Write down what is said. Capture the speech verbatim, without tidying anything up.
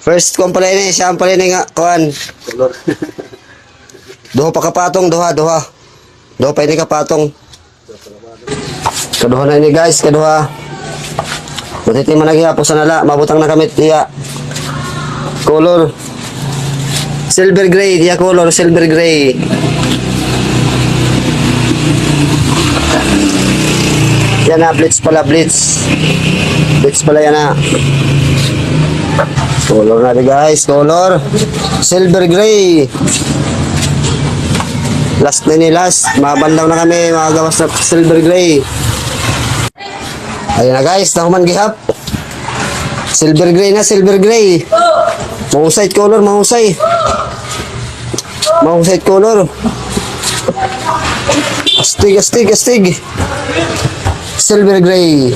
First kuan pala ini, siya pala ini nga kuan. Duha pa ka patong, duha, duha. Duha pa ini ka patong. Kaduha na ini, guys, kaduha. Matitima na gihapon sa nala, mabutang na kami tiya. Color silver gray, tiya, color silver gray. Yana, blitz pala, blitz. Blitz pala yana. Color na di, guys, color. Silver gray. Last na ini, last. Mabanlaw na kami, makagawas na silver gray. Ayan na, guys, nahuman gihap. Silver gray na, silver gray. Mahusay it color, mahusay. Mahusay it color. Astig, astig, astig. Silver gray.